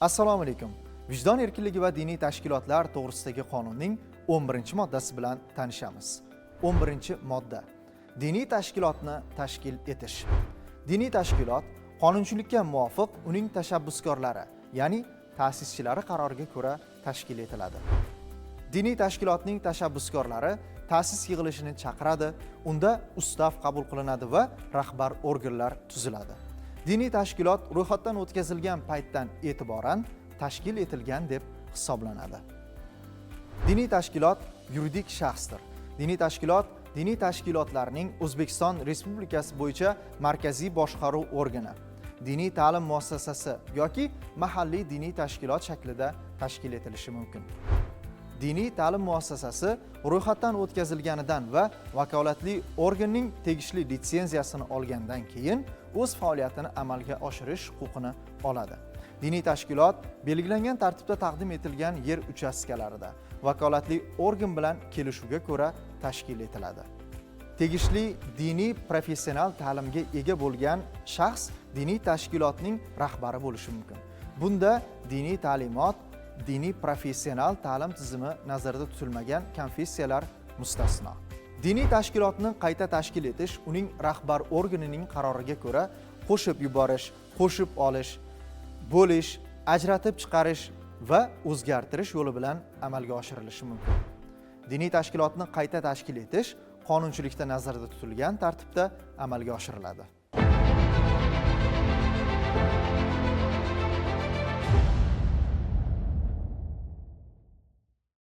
Assalomu alaykum. Vijdon erkinligi va diniy tashkilotlar to'g'risidagi qonunning 11-moddasi bilan tanishamiz. 11-modda. Diniy tashkilotni tashkil etish. Diniy tashkilot qonunchilikka muvofiq uning tashabbuskorlari, ya'ni ta'sischilari qaroriga ko'ra tashkil etiladi. Diniy tashkilotning tashabbuskorlari ta'sis yig'ilishini chaqiradi, unda ustav qabul qilinadi va rahbar organlar tuziladi. Diniy tashkilot ro'yxatdan o'tkazilgan paytdan e'tiboran tashkil etilgan deb hisoblanadi. Diniy tashkilot yuridik shaxsdir. Diniy tashkilot diniy tashkilotlarning O'zbekiston Respublikasi bo'yicha markaziy boshqaruv organi, diniy ta'lim muassasasi yoki mahalliy diniy tashkilot shaklida tashkil etilishi mumkin. Diniy ta'lim muassasasi ro'yxatdan o'tkazilganidan va vakolatli organning tegishli litsenziyasini olgandan keyin o'z faoliyatini amalga oshirish huquqini oladi. Diniy tashkilot belgilangan tartibda taqdim etilgan yer uchastkalarida vakolatli organ bilan kelishuvga ko'ra tashkil etiladi. Tegishli diniy professional ta'limga ega bo'lgan shaxs diniy tashkilotning rahbari bo'lishi mumkin. Bunda diniy ta'limot, diniy professional ta'lim tizimi nazarda tutilmagan konfessiyalar mustasno. Diniy tashkilotni qayta tashkil etish uning rahbar organining qaroriga ko'ra qo'shib yuborish, qo'shib olish, bo'lish, ajratib chiqarish va o'zgartirish yo'li bilan amalga oshirilishi mumkin. Diniy tashkilotni qayta tashkil etish qonunchilikda nazarda tutilgan tartibda amalga oshiriladi.